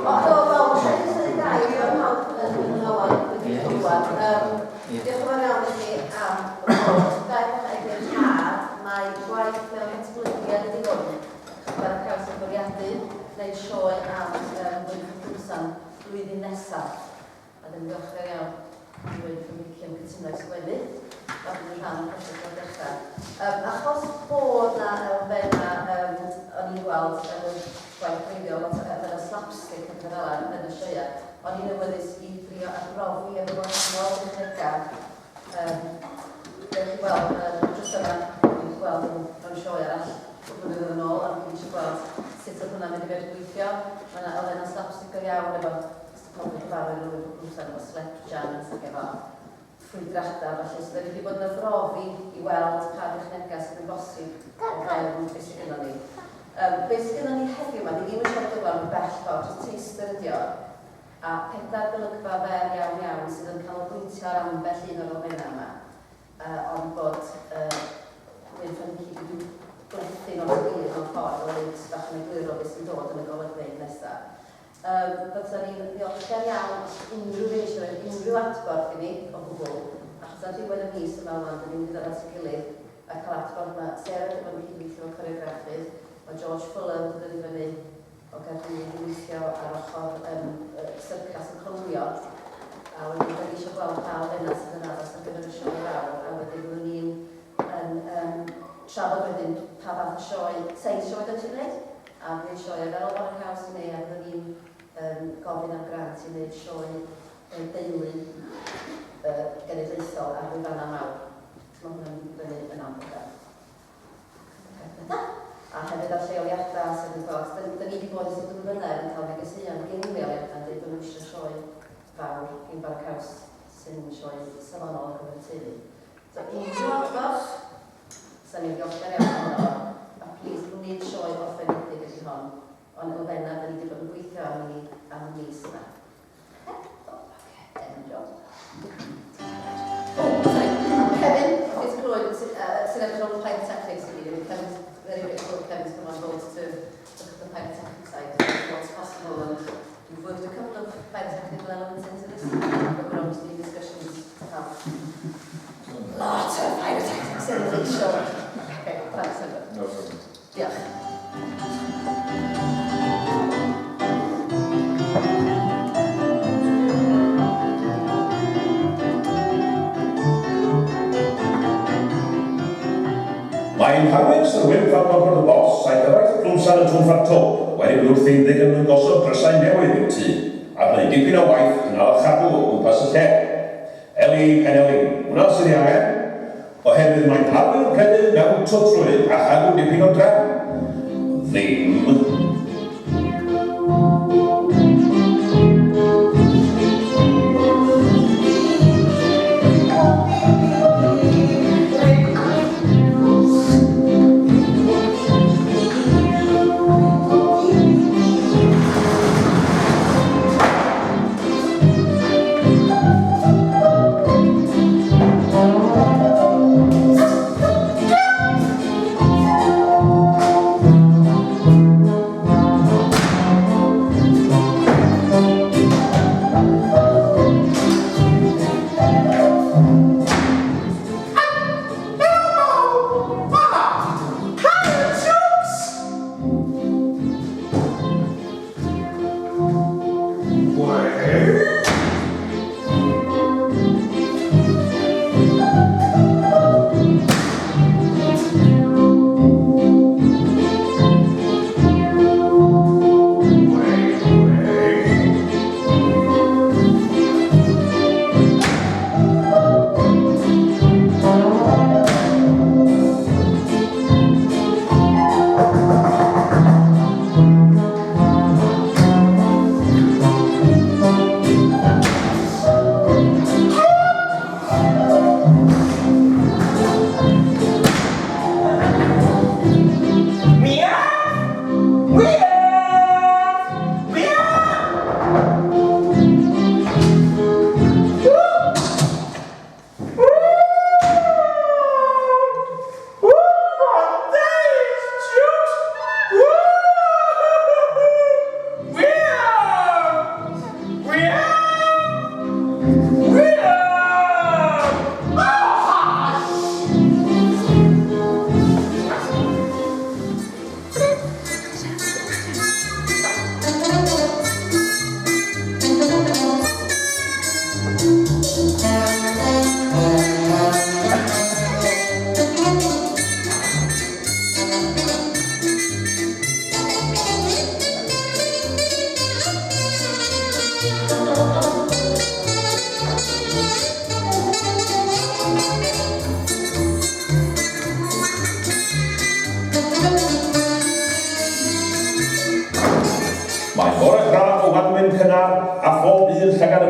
O, do, wel, dau, mae pawb yn ymlaen wedi clywed. Diolch yn fawr iawn i chi am ddod. Dau bach eglurhad, mae gwaith mewn datblygiad ydi hwn. Mae'r caws yn bwriadu gwneud sioe am Wynff y Cwmsan blwyddyn nesaf. A dyn ni'n ddiolchgar iawn i Wynff a Mici am cytuno i sgwennu a bod yn rhan o'r prosiect o'r dechrau. Achos bod 'na elfennau, o'n i'n gweld yn y gwaith gwreiddiol, lot o elfennau slapstick a pethau fel 'na yn y sioeau, o'n i'n awyddus i drio arbrofi efo gwahanol dechnegau. Dewch i weld yn drws yma, o'n i'n gweld yn mewn sioe arall cwpl o flynyddoedd yn ôl, a o'n i'n eisiau gweld sut oedd hwnna'n mynd i fedru gweithio. Mae yna elfennau slapstick go iawn efo, os 'di pobl yn gyfarwydd efo Wynff o Cwmstan, efo slap jams ac efo ffrwydrada a ballu. So 'da ni wedi bod yn arbrofi i weld pa dechnegau sydd yn bosib o fewn beth sydd gynnon ni. Beth sydd gynnon ni heddiw 'ma, 'di ddim yn sioe gyflawn bell ffordd, jyst taster ydi o. A pedair golygfa fer iawn iawn sydd yn canolbwyntio ar ambell un o'r elfennau yma. Ond bod Wynff a Nici wedi blethu nhw at ei gilydd mewn ffordd o wneud bach yn egluro beth sy'n dod yn y golygfeydd nesaf. Byddwn ni'n ddiolchgar iawn os unrhyw un eisiau rhoi unrhyw adborth i ni o gwbl, achos ar ddiwedd y mis yma ŵan, dyn ni'n mynd i ddod at ei gilydd a cael adborth. Mae Sarah wedi bod yn cydweithio efo coreograffydd, mae George Fuller wedi dod i fyny o Gaerdydd i weithio ar ochr syrcas y Clonio, a wedyn da ni eisiau gweld pa elfennau sydd yn addas ar gyfer y sioe fawr, a wedyn byddwn ni'n yn um, trafod wedyn pa fath o sioe, seis sioe da ni eisiau gwneud. A gwneud sioeau fel Warwick House i neu a fyddwn ni'n yym gofyn am grant i wneud sioe yy deulu yy genedlaethol ar lwyfannau mawr. So mae hwnna'n mynd i fyny yn amlwg ar peth nesa. A hefyd ar lleoliadau sydd yn gweld, dyn, dyn ni wedi bod ers dwy flynedd yn cael negeseuon gyn leoliadau yn dweud bod nhw eisiau sioe fawr gyn Warwick House sy'n sioe safonol ar gyfer y teulu. So unrhyw adborth, Sa ni'n ddiolchgar iawn amdano fo. A plîs, nid sioe orffenedig ydy hon, ond elfennau da ni wedi bod yn gweithio arni am y mis yma. Oce, enw. Oh, sorry. Kevin, it's Clwyd, sy'n edrych ar ôl pyrotechnics i gyd. Kevin's very grateful Kevin's come on board to look at the pyrotechnic side, what's possible, and we've worked a couple of pyrotechnical elements into this, but we're obviously in discussions to have lot of pyrotechnics in the show. Okay, thanks, Edward. No problem. Diolch. Mae ein harwyr Sir Wynff ap Robert y Boss a'i gyfaill Plwmsan y Twmffat Twp wedi bod wrthi'n ddigon yn gosod drysau newydd i'r tŷ a gwneud dipyn o waith cynnal a chadw o gwmpas y lle. Eli Penelin, hwnna sydd ei angen, oherwydd mae pawb yn credu mewn twtrwydd a chadw dipyn o drefn. Ddim.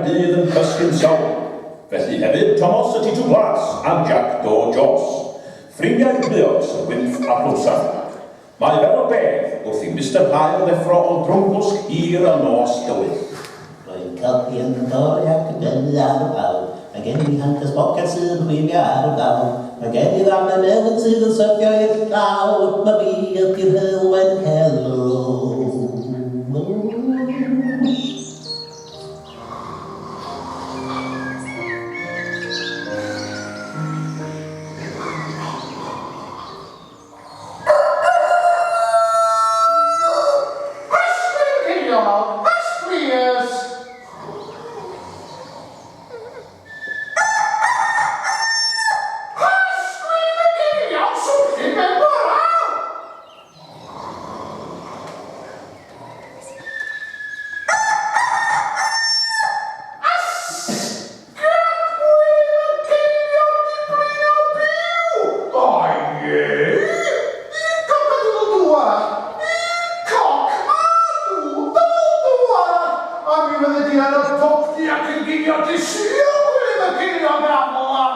Gaerdydd yn cysgu'n sownd. Felly hefyd Tomos y Titw Glas a Jac Do Jos. Ffrindiau pluog Syr Wynff a Plwmsan. Mae fel y bedd wrth i Mister Haul ddeffro o drwmgwsg hir y nos dywyll. Rwy'n codi yn dorri ac yn denu ar y bawd. Mae gen i hancas boced sydd yn chwifio ar y ddawn. Mae gen i ddamau melyn sydd yn syrthio i'r llawr. Mae fi ydi'r heulwen helo. Ysbryd ceiliog, ysbryd! Ysbryd y ceiliog swnllyd mewn bora! Ysgafwyd y ceiliog di blino byw! O ie! Un coc a dwdl dŵ arall! Un coc a dwdl dŵ arall! A mi fydde di ar y popty ac yn ginio dy Sul, Gwilym y ceiliog aflafar!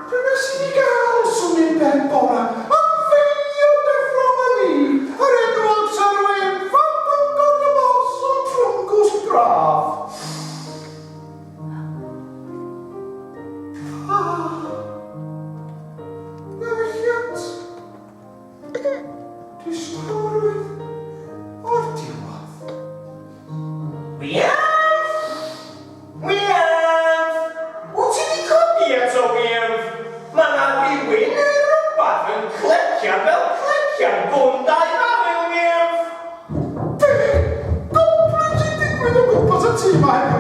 Dyna sydd i gael swnyn ben bora, am feio deffro fy fi, yr enwog Syr Wyn, fab Bangor y Bos o Trwmgwsg Braf. Pa ddiwylliant distawrwydd o'r diwedd? Williams! Williams! Wyt ti 'di codi eto, Williams? Mae 'na rywun neu rywbeth yn clecian fel clecian gwn dau faril, Williams! Be? Goblin sy'n digwydd o gwmpas y tŷ 'ma heddiw, e?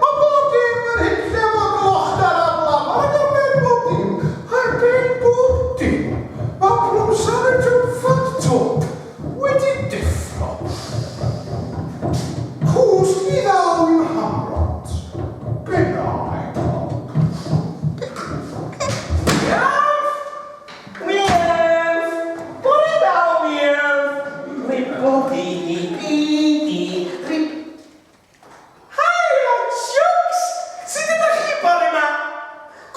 Mae bob dim yn hunllef o glochdar ar lafar ac ar ben bob dim, ar ben bob dim, mae Plwmsan y Twmffat Twp wedi deffro. Cwsg mi ddaw i'm hamrot. Bennau cloc. Williams! Williams! Bore da, Williams! Ribodi-di-di-di, rib... Haia, jwcs! Sut ydych chi bore 'ma?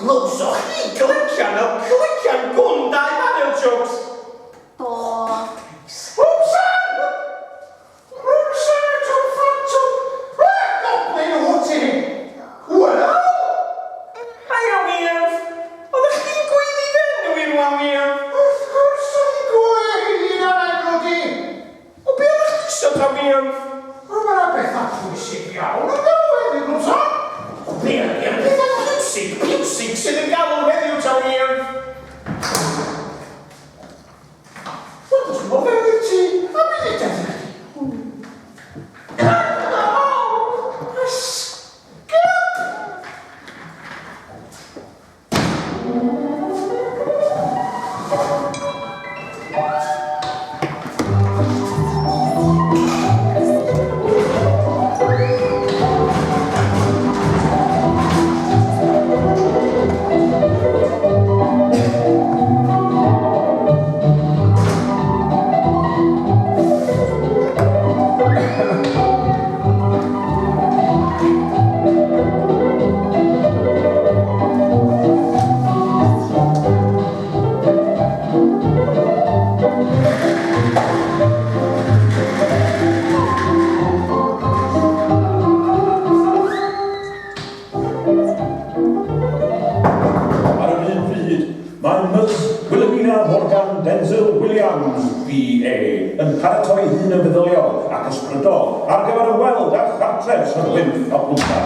Glywsoch chi glecian fel clecian gwn dau faril, jwcs? Do. Rwbsan! Rwbsan y twp ffantwm! Rhaid goblin wyt ti! Wel? Haia, Williams! Oeddech chdi'n gweiddi fy enw i rwan, Williams? Wrth gwrs o'n i'n gweiddi dy enw di! O be oeddech chdi isio ta, Williams? Wel, mae 'na bethau pwysig iawn yn galw heddiw, Rwbsan! O be ydi'r pethau pwysig, piwsig sydd yn galw heddiw ta, Williams? Wel, dos nôl fewn i'r tŷ a mi dduda i chdi. Esgap! Ar yr un pryd, mae Miss Wilhelmina Morgan Denzil Williams, BA, yn paratoi hun yn feddyliol ac ysbrydol ar gyfer ymweld â chartref Sir Wynff a Bwlchan.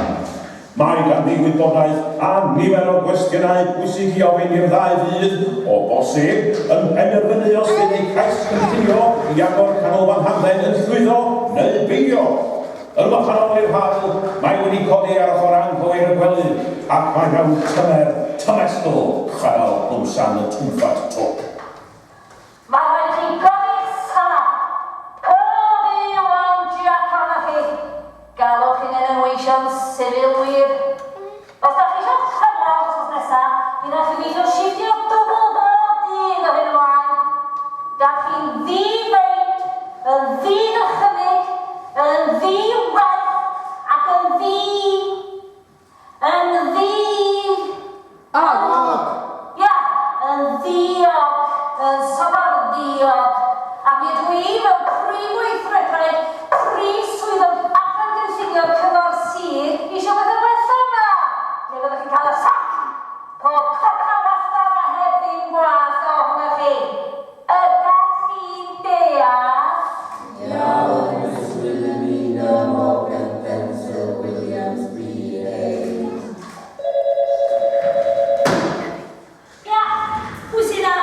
Mae ganddi wybodaeth a nifer o gwestiynau pwysig i ofyn i'r ddau fydd, o bosib, yn penderfynu os bydd eu cais cynllunio i agor canolfan hamdden yn llwyddo neu beidio. Yn wahanol i'r haul, mae wedi codi ar ochr anghywir y gwely, ac mae mewn tymer tymestl chwarae Plwmsan y Twmffat Twp. Mae rhaid chi godi'ch sala! Pob un one jac arnoch chi! Galwch hi'n Mi wnaeth chi weithio shifftiau dwbl bob dydd o hyn ymlaen. Da chi'n ddi-feind, yn ddi-ddychymyg, yn ddi-werth ac yn ddi... yn ddi... Og! Ia, yn ddiog, yn sobor ddiog. A mi ydw i, fel prif weithredwraig, prif swyddog adran gynllunio'r Cyngor Sir, eisiau pethau gwella yma! Neu fyddwch chi'n cael y sac! Pob copa wastad a heb ddim gwallt ohonoch chi. Ydach chi'n deall? Iawn, Miss Wilhelmina Morgan Denzil Williams BA. Ia, pwy sydd 'na?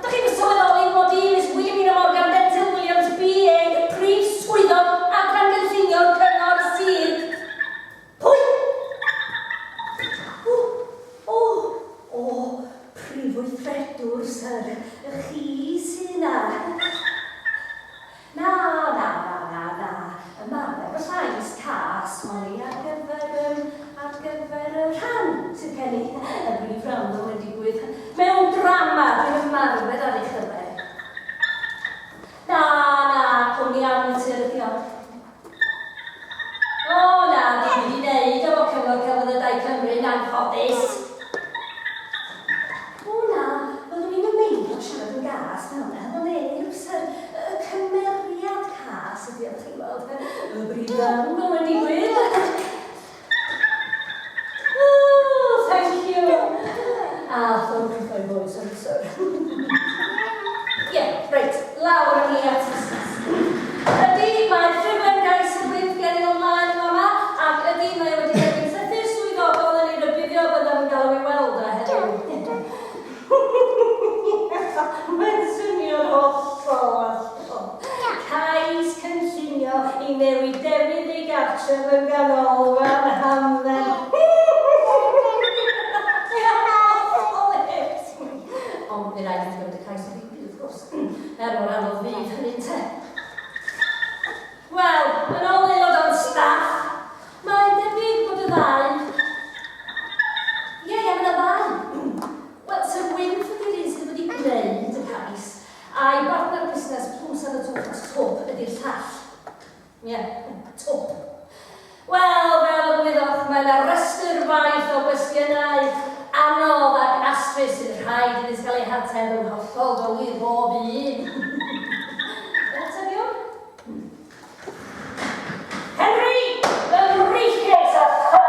Ydych chi'n sylweddoli mod i, Miss Wilhelmina Morgan Denzil Williams BA, Prif Swyddog Adran Gynllunio'r Cyngor Sir? Pwy? O, o, o, Prif Weithredwr, syr, chi sy 'na. Na, na, na, na, na. Ymarfer fy llais cas o'n i ar gyfer, yym, ar gyfer y rhan sydd gen i, y brif ran fel mae'n digwydd, mewn drama dwi'n ymarfer ar ei chyfer. Na, na, cwmni amatur ydi o. O, na, ddim wedi wneud efo Cyngor Celfyddydau Cymru'n anffodus. O na, byddwn i'm yn meindio siarad yn gas fel 'na efo neb, syr. Y cymeriad cas ydi o, chi'n gweld. Y brif ran, fel mae'n digwydd. Oh, thank you. Ah, sorry, sorry, boy, sorry, sir. Ie, reit, lawr â ni at fusnes. Ydy, mae ffurflen gais y gwynt gen i o mlaen yn fama, ac ydy, mae o wedi derbyn llythyr swyddogol yn ei rybuddio byddaf yn galw ei weld o heddiw. Mae'n swnio'n hollol wallgo. Cais cynllunio i newid defnydd ei gartref yn ganolfan hamdden. Ond mi raid i ti gymryd y cais o ddifri, wrth gwrs. Er mor anodd fydd hynny te. Wel, yn ôl aelod o'n staff, mae'n debyg bod y ddau... Ie, ie, mae yna ddau. Wel, Sir Wynff ydy'r un sydd wedi gwneud y cais, A'i bartner busnes plws ar y twp twp ydi'r llall. Ie, twp. Wel, fel y gwyddoch, mae yna restr faith o gwestiynau anodd ac astrus sydd rhaid iddynt gael eu hateb yn hollol gywir bob un. Yr atebion? Henry, the briefcase a ffy!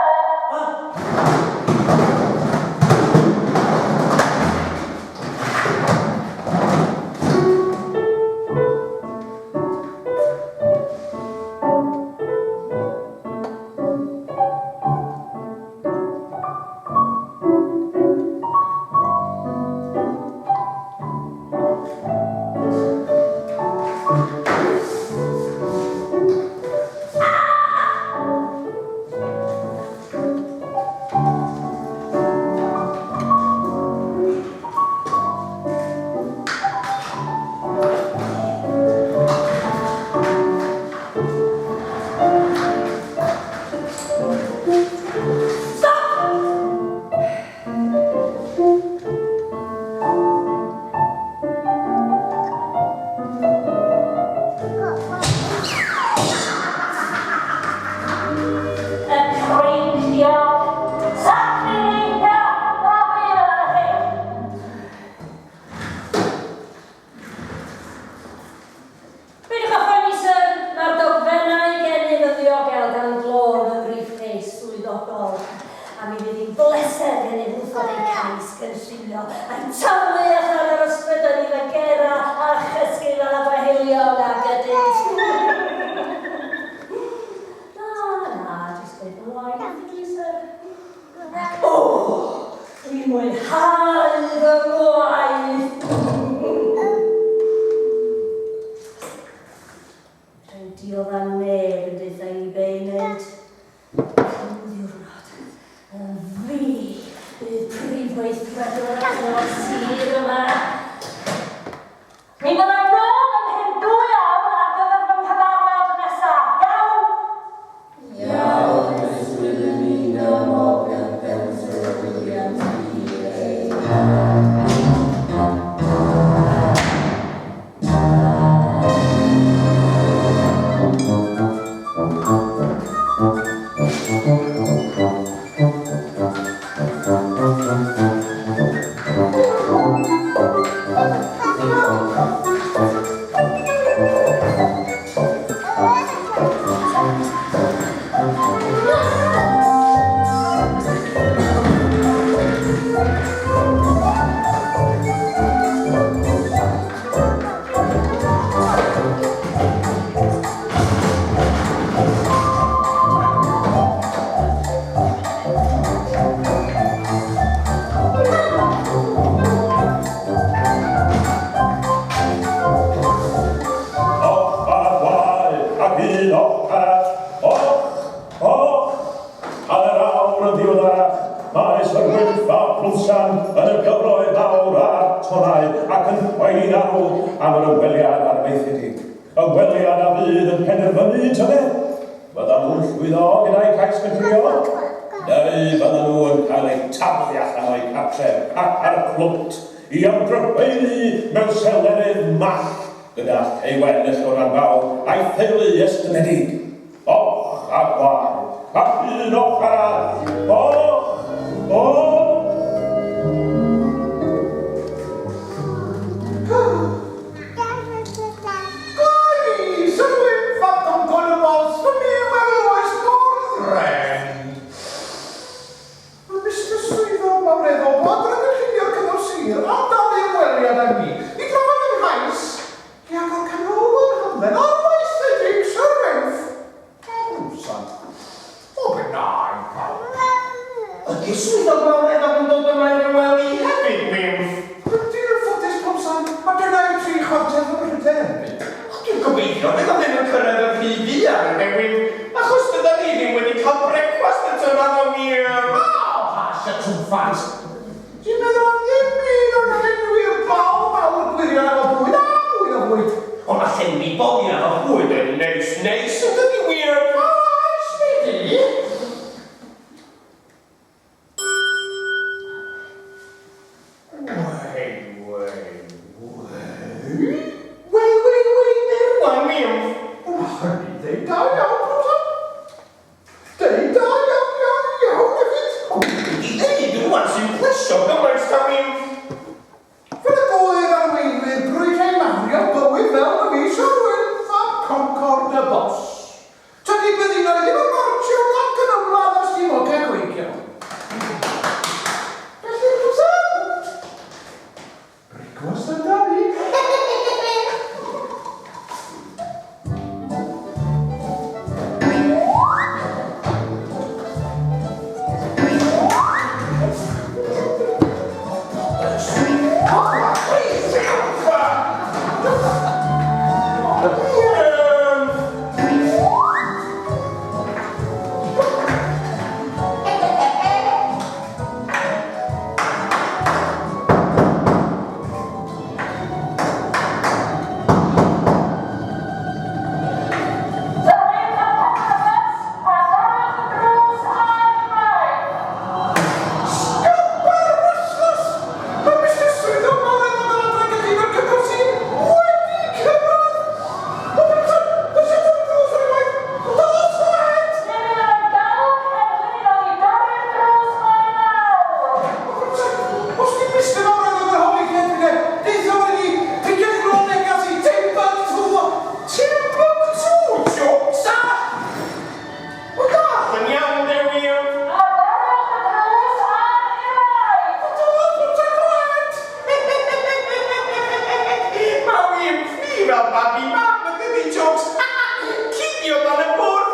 Stop! Y creigiau sacrilegiau a fydd arnoch chi. Peidiwch â phoeni, syr, mae'r dogfennau gennym yn ddiogel dan glo yn fy mriefcase swyddogol, a mi fydd hi'n bleser gennyf wrthod eu cais cynllunio a'u taflu allan ar ysbryd yn i fagera a chysgu fel y gwehilion ag ydynt. Na, na, jyst dweud fy ngwaith ydw i, syr. Ac o, dwi'n mwynhau fy ngwaith! Rhaid diodda neb yn deutha i be i wneud. Rhyw ddiwrnod, y fi fydd prif weithredwr y cyngor sir yma. Mi fydda i nôl ymhen dwy awr ar gyfer fy nghyfarfod nesa, iawn? Iawn, Miss Wilhelmina Morgan Denzil Williams BA. Och a gwae, ac un och arall, och, och, hanner awr yn ddiweddarach, mae Sir Wynff a Plwmsan yn y gyfroedd fawr a'r tonnau ac yn poeni'n arw am yr ymweliad arfaethedig. Ymweliad a fydd yn penderfynu tybed, fyddan nhw'n llwyddo gyda'u cais cynllunio, neu fyddan nhw yn cael eu taflu allan o'u cartref ac ar y clwt i ymdrybaenu mewn selerydd mall gyda Lleuwen y Lloran Fawr a'i theulu estynedig. Och a gwae, ac un och arall, och, och! Glai, Sir Wynff ap Concorde y Boss, fy myw mewn oes mor ddrefn. Mae Mister Swyddog Mawreddog o Adran Gynllunio'r Cyngor Sir am dalu ymweliad â mi i drafod fy nghais i agor canolfan hamdden arfaethedig Sir Wynff a Brwsan. O be wna i pawb. Ydy Swyddog Mawreddog yn dod yma i fy ngweld i hefyd, Wynff? Ydy, yn ffodus, Plwmsan, a dyna yw tri chwarter fy mhryder. Dwi'n gobeithio fydd o ddim yn cyrraedd yn rhy fuan, ynde, Wynff? Achos dydan ni ddim wedi cael brecwast eto naddo, wir? O, hash y twmffat! Ti'n meddwl am ddim byd ond llenwi'r bol mawr gwirion efo bwyd a mwy o fwyd. Ond mae llenwi boliau efo bwyd yn neis neis, yn dydi, wir? Oes, mi di. Wei, wei, wei. Wei, wei, wei, be rwan, Wynff? Wel, ma' hynny'n ddeud da iawn, Plwmsan. Deud da iawn, iawn, iawn hefyd. O, be di ddeud rwan sy'n plesio gymaint ta, Wynff? Fel y gŵyr arweinwyr brwydrau mawrion bywyd fel y fi, Syr Wynff ap Concord y Boss. Tydi byddinoedd ddim yn martsio nac yn ymladd ar stumogau gweigion. Felly, Plwmsan, brecwast amdani. Sgwper wythnos! Mae Mister Swyddog Mawreddog yr Adran Gynllunio'r Cyngor Sir wedi cyrraedd! O, Peter, oes eto y drws ar unwaith? Dos flaen! O, Peter, os di Mister Mawreddog yn holi lle dwi de, deutha fo i ni, pigiad i nôl negas i Timbuktu! Timbuktu, jokes, a! O, dach yn iawn, de, wir. O, dos, Peter, go ahead! Mae Wynff ni fel babi mam yn dydi, jokes. Cuddio dan y bwrdd.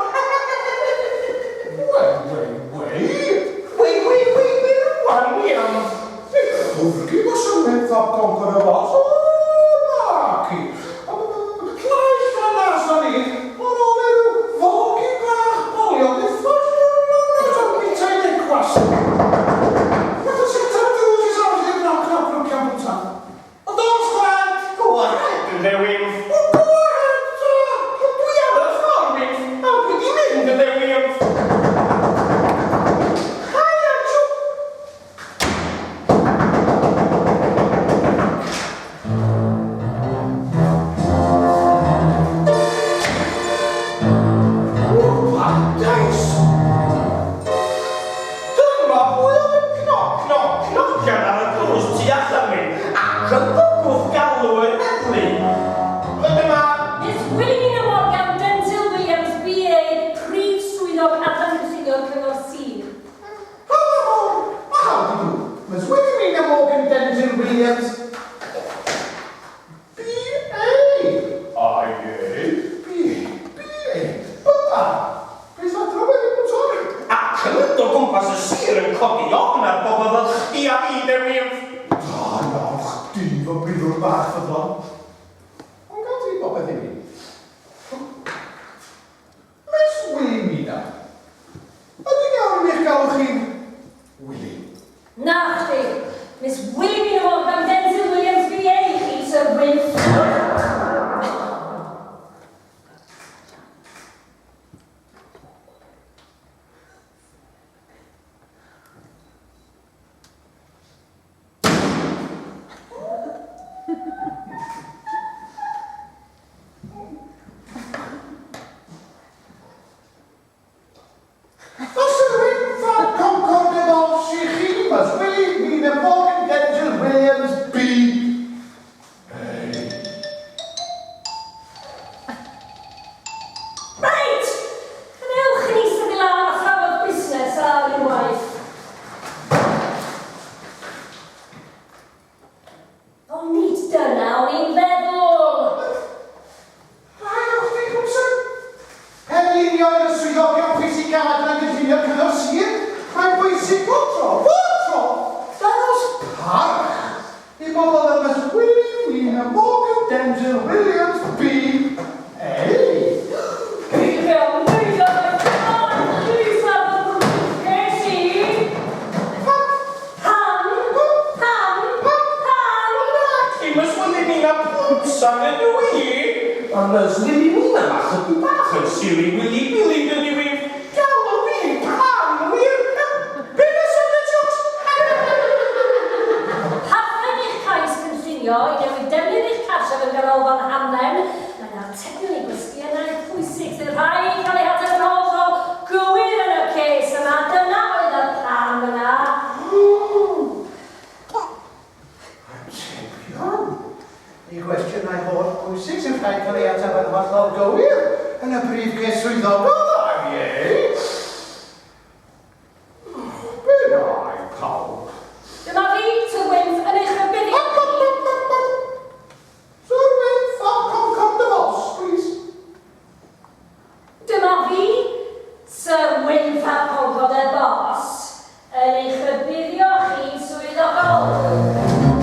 Wei, wei, wei! Wei, wei, wei, wei, rwan, Wynff. Chwrgi ma Syr Wynff ap Concord y Boss, o, naci! Llais fan'na ni, ar ôl i ryw fogi bach boliog i ffasiwn o bita i brecwast. Nath o set ar y drws i safle i'r knock knock rwcian bwta. Ond dos, go ahead! Go ahead, ynde, Wynff. O, go ahead, ta! Dwi ar y ffordd, Wynff. A dwi di mynd, ynde, Wynff. Hiya, Joe. Williams BA! IA BA BA BA Beth adrodd wedi bod sori? Ac yn mynd o gwmpas y sir yn codi ofn ar bobl fel chdi a fi, de wir. Da iawn chdi fy milwr bach ffyddlon. Ond gad ti bopeth i mi. Miss Wilhelmina, ydy'n iawn i mi eich galw chi'n Willy? Na chdi! Miss Wilhelmina Morgan Denzil Williams BA i chi, Sir Wynff. Os ydw i'n fan Concord de Vos i chi, Miss Wilhelmina Morgan Denzil Williams B. A. Reit! Gwnewch i ni symud lan a thrafod busnes ar unwaith. Ond nid dyna o'n i'n feddwl! Rhaid o chdi, Cwmswn! Penlinioedd y swyddogion pwysig gan Adran Gynllunio Cyngor Sir, mae'n bwysig bob tro, bob tro, dangos parch i bobl fel Miss Willie Mina Morgan Denzil Williams BA. Naci, Miss Wilhelmina Plwmsan ydw i! Mae Miss Wilhelmina 'ma chydig bach yn silly willy billy dydi wir? Galw fi'n Pam wir! Be fysa dy jôcs? Parthed eich cais cynllunio i newid defnydd eich cartref yn ganolfan hamdden, mae 'na atebion i gwestiynau pwysig sydd rhaid cael eu hateb yn hollol gywir yn y cês yma. Dyna oedd y pam yna. Atebion i gwestiynau holl bwysig sy'n rhaid cael eu ateb yn hollol gywir yn y brif cês swyddogol, ie? Be nai pawb? Dyma fi, Sir Wynff, yn eich rhybuddio chi. Sir Wynff ap Concord de Vos, plîs. Dyma fi, Sir Wynff ap Concord de Vos, yn eich rhybuddio chi'n swyddogol.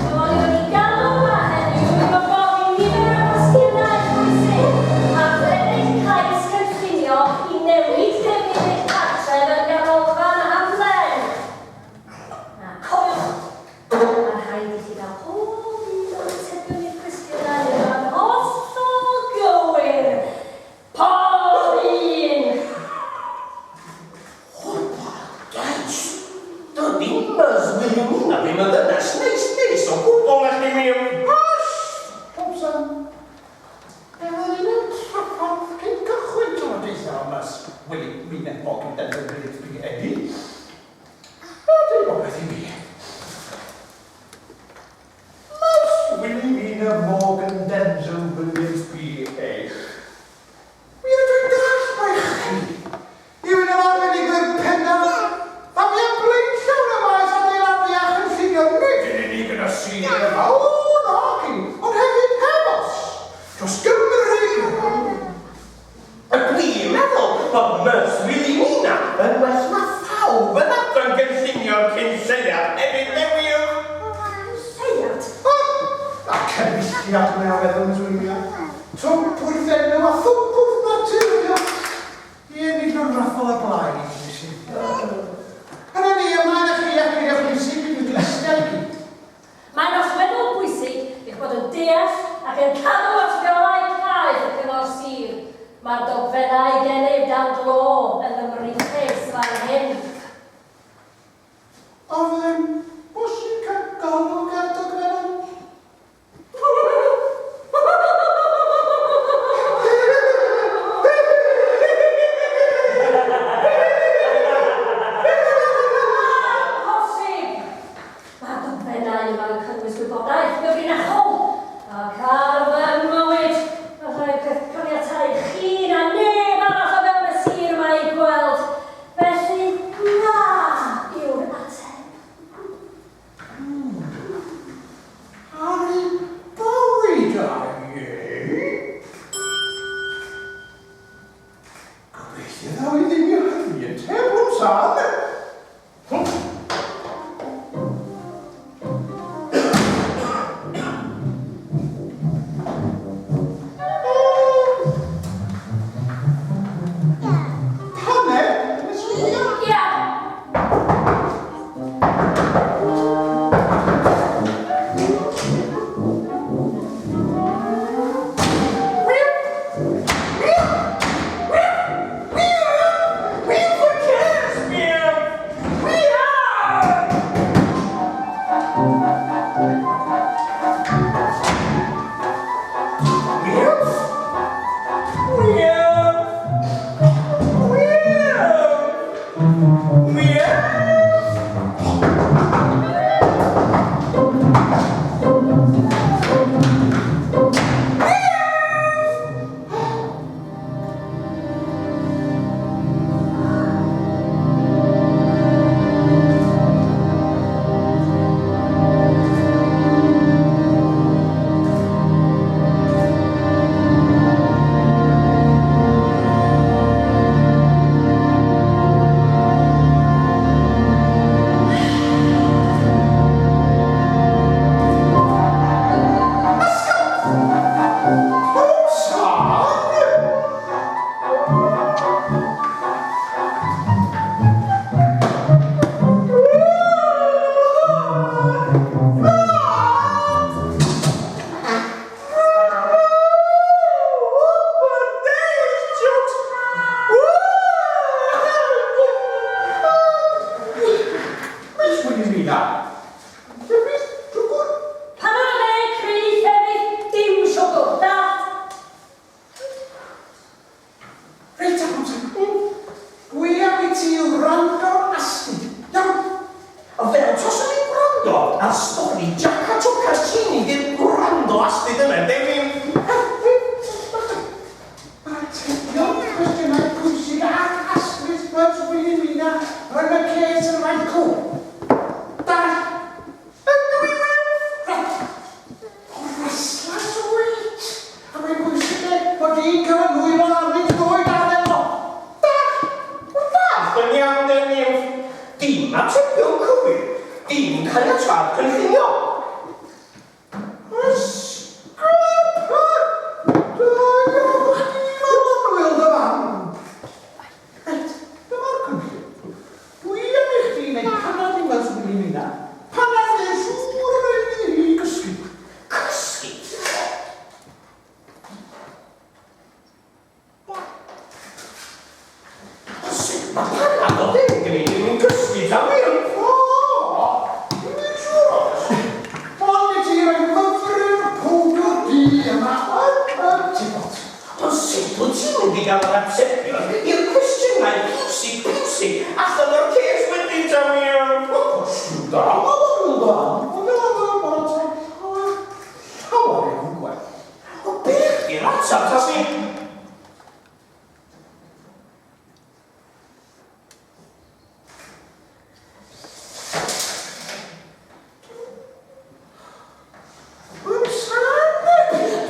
Fy mod i wedi galw yma heddiw i fy gofyn nifer o gwestiynau pwysig ar eich cais cynllunio i newid defnydd eich cartref yn ganolfan hamdden. A cofiwch, mae'n rhaid i chi gael pob un o'r atebion i'r cwestiynau yma'n hollol gywir. Pob un! Hwpa, gais! Dydi Muzz Wilhelmina ddim yn ddynes neis neis o gwbl na chdi wir! Hush! Thompson. Fe oedd un yn trafferth cyn cychwyn trafodaethau am Muzz Wilhelmina Morgan Denton Williams BA. A dweud popeth i mi. Muzz Wilhelmina Morgan Denzel Williams BA. Mi ydw i'n dallt mai chi yw un o'r arbenigwyr pennaf a mwyaf blaenllaw yn y maes adeiladu a chynllunio, nid yn unig yn y sir yma, o naci, ond hefyd, heb os, dros Gymru gyfan. A dwi'n meddwl bod Muzz Wilhelmina yn well na phawb yn adran gynllunio'r cyn lleuad hefyd newydd. Lleuad? O! A cynulliad mae o feddwl, Miss Wilhelmina. Twmp wrth enw a thwmp wrth natur ydi o. I ennill o'r raffl ar blaen, nes i. Yna ni, ymlaen â chi ac eiriau pwysig i fy nglustiau i gyd. Mae'n allweddol bwysig eich bod yn deall ac yn cadw at reolau caeth y Cyngor Sir. Mae'r dogfennau gennyf dan glo yn fy mriefcase fan hyn. A fyddai'n bosib cael golwg ar y dogfennau? Amhosib! Mae'r dogfennau yma'n cynnwys gwybodaeth gyfrinachol ac ar fy mywyd, mae rhaid peth caniatáu chi na neb arall o fewn y sir yma eu gweld. Felly, na yw'r ateb. Ydy Jaca Choca Chini di'r gwrando astud yna, de fi? Mae'r atebion i'r cwestiynau pwysig ac astrus Miss Wilhelmina yn y ces yn rhaid cw. Dall. Ydw i Wynff? Reit. O restless weight. A mae'n bwysig e bod i'n cael y nwylo arnynt ddoe dan efo. Dall. O ddallt yn iawn de Wynff. Dim atebion cywir. Dim caniatâd cynllunio. Ysgrifennu! Da iawn chdi, Manon Wil, dy fam. Reit, dyma'r cynllun. Dwi am i chdi wneud panad i Miss Wilhelmina, panad neu siŵr yn rhaid iddi hi gysgu. Cysgu? Sut mae panad o ddim yn gwneud i nhw'n cysgu ta wir? O, dwi'n siŵr oes. Ond i ti roi myfryn powdr du yma yn y teapot. Ond sut wyt ti'n mynd i gael yr atebion i'r cwestiynau piwsig piwsig allan o'r ces wedyn ta wir? O, cwestiwn da, Manon Wil, dy fam. Ond fel arfer, mae'r ateb llawer, llawer iawn gwell. O, beth di'r ateb ta si?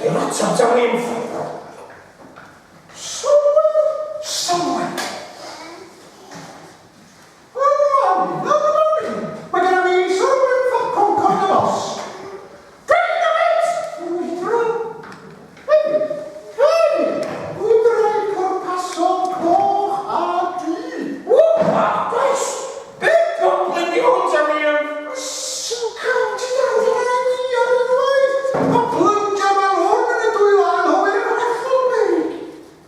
Di'r ateb ta Wynff? Somewhere, somewhere. Mae gen i fi Sir Wynff ap Concord y Boss. Dynamit! Brwydro. Hefyd, hefyd, gwybrau pwrpasol coch a du. O, paradise! Be goblin di hwn ta Wynff? Sŵcan, ti dal yn ei mi ar unwaith. A plunger fel hwn yn y dwylo anghywir yn hollol beig.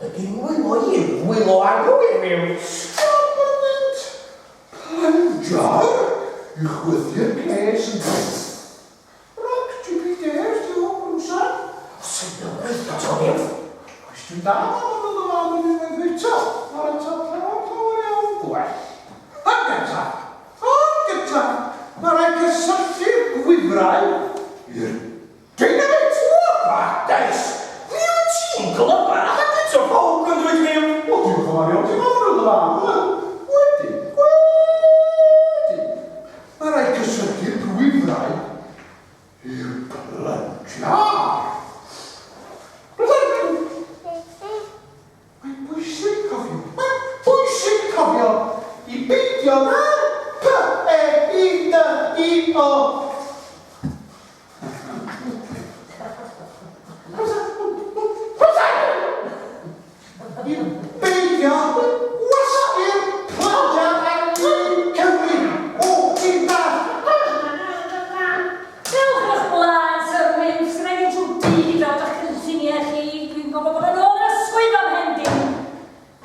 Ydy wylo i'r wylo anghywir Wynff? Stop yn mynd. Plunger i chwythu'r ces yn dweud. Roc Jupiter, di hwn, Brwsan. Sut yn gweithio ta Wynff? Cwestiwn da, mae'n mynd ymlaen yn unwaith eto. Mae'r ateb llawer, llawer iawn gwell. Yn gyntaf, yn gyntaf, mae rhaid cysylltu'r gwifrau i'r dynamit. O, paradise! Mi wyt ti'n glyfar ac eto ffowc yn dweud Wynff. O, diolch yn fawr iawn, ti'n fawr yn dda. Wedyn, wedyn, mae rhaid cysylltu'r gwifrau i'r plunger. Mae'n bwysig cofio, mae'n bwysig cofio i beidio na P, E, I, D, I, O. I beidio gwasgu'r plunger ar un cyfrif o i dall. Dewch yn eich blaen, Sir Wynff, sgynna i ddim trwy dydd i drafod eich cynlluniau chi. Dwi'n gwybod bod yn ôl yn y swyddfa ymhen dim.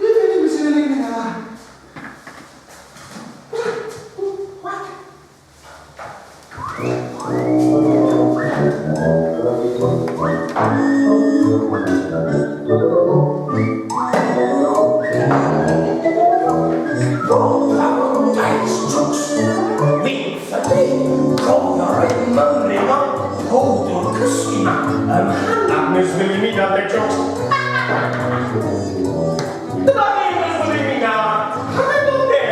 Beth ydy Miss Wilhelmina? What? O, paradise, jokes! Wynff ydy, cofio rhoi mymryn o powdwr cysgu ma ym mhanad Miss Wilhelmina, de jokes. Dyna ni, Miss Wilhelmina. Paned o de.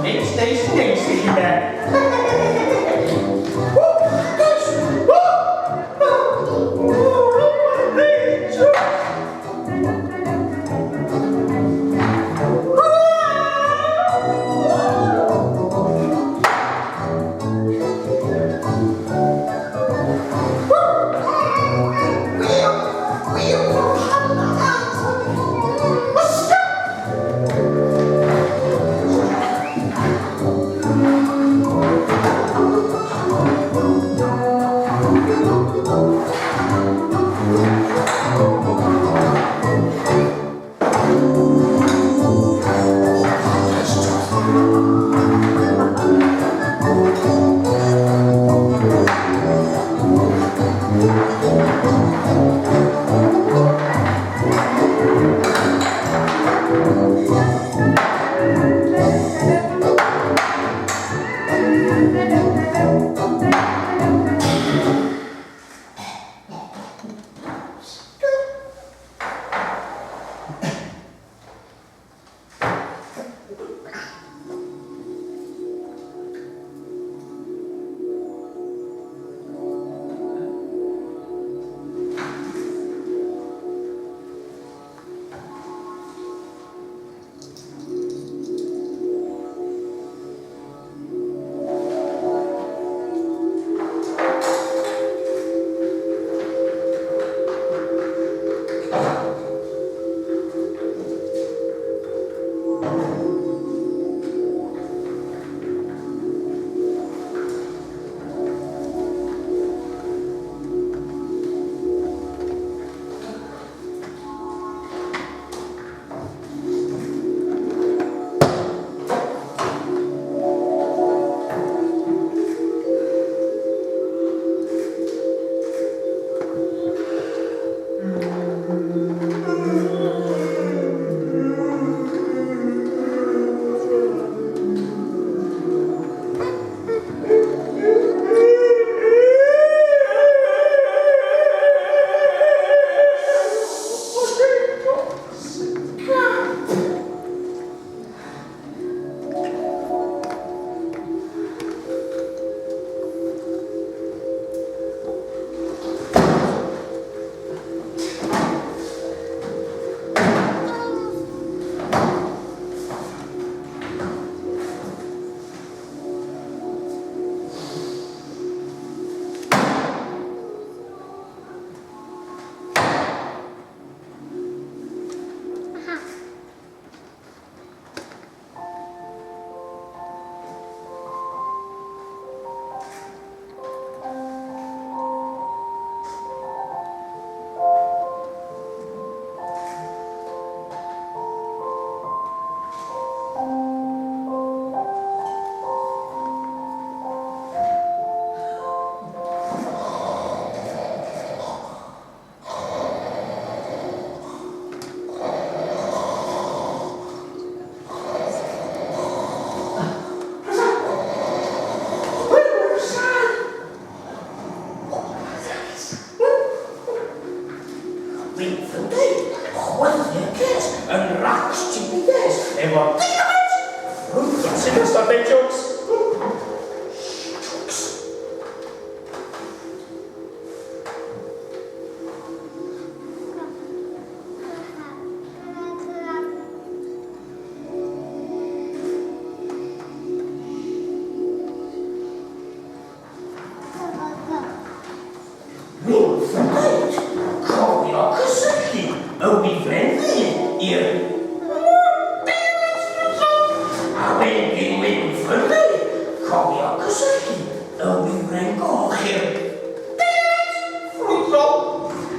Neis, neis, neis i chi de. O, guys! O! O, paradise, jokes!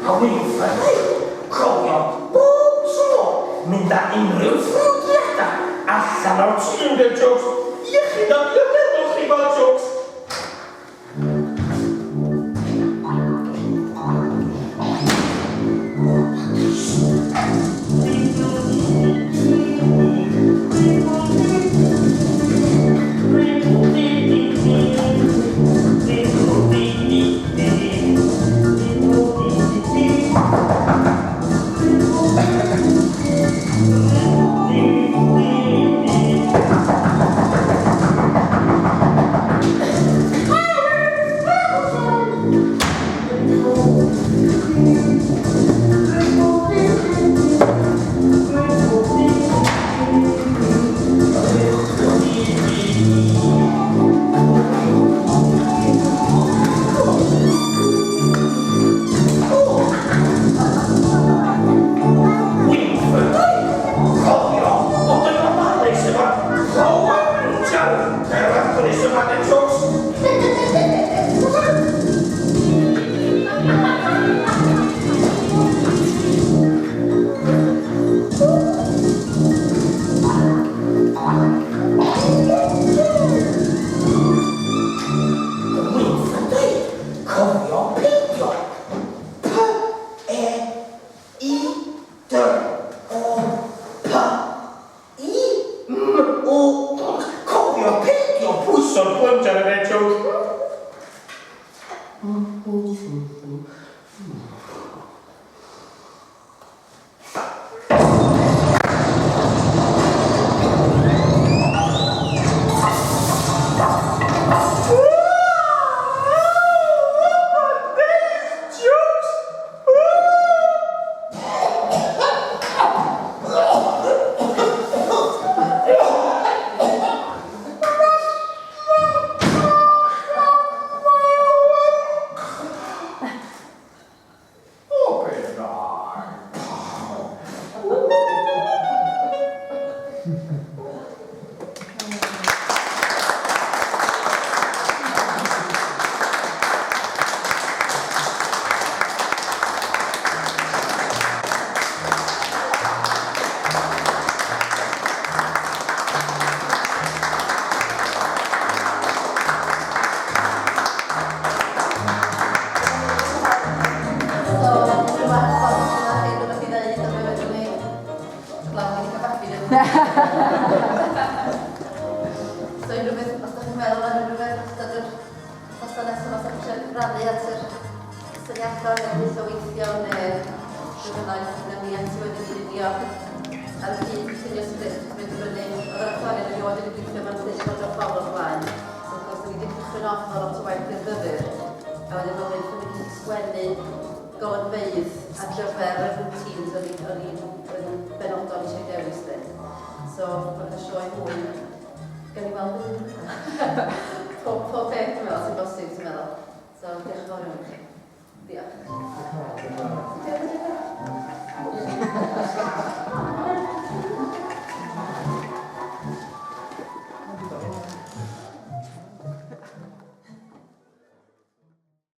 A Wynford, cofio bob tro mynd â unrhyw ffrwydriadau allan o'r tŷ ynde, Jokes? Iechyd a diogelwch chi fel Jokes. Wynford, cofio bod yn ofalus efo'r power printer yr actress yma de Jokes. Wynford, cofio peidio. P E I D O P I M O. Cofio peidio pwyso'r plunger yna, Jokes. O, be rai. So, rhywbeth os yna chi rhywbeth i ddeud am be fedrwn ni blaw i cael babi ddim. So unrhyw beth, os ydych chi'n meddwl am unrhyw beth, os ydy'r wythnosau nesaf os ydych chi eisiau cyfrannu at yr syniadau neu dull o weithio neu rhyw bynnag, wnawn ni ati wedyn i lunio ar y cyd llunio sgript, mae'n dibynnu, oedd yr actorion erioed wedi gweithio mewn dull o job o'r blaen. So wrth gwrs, ni wedi cychwyn off o lot o waith byrfyfyr, a wedyn oedd wnaethon ni gyd sgwennu golygfeydd ar gyfer y routines o'n i'n o'n i'n yn benodol eisiau dewis de. So, mae'n cael sioe hwy. Gawn ni weld yn pob, pob peth dwi'n meddwl sy'n bosib, dwi'n meddwl. So, diolch yn fawr iawn i chi. Diolch. Diolch.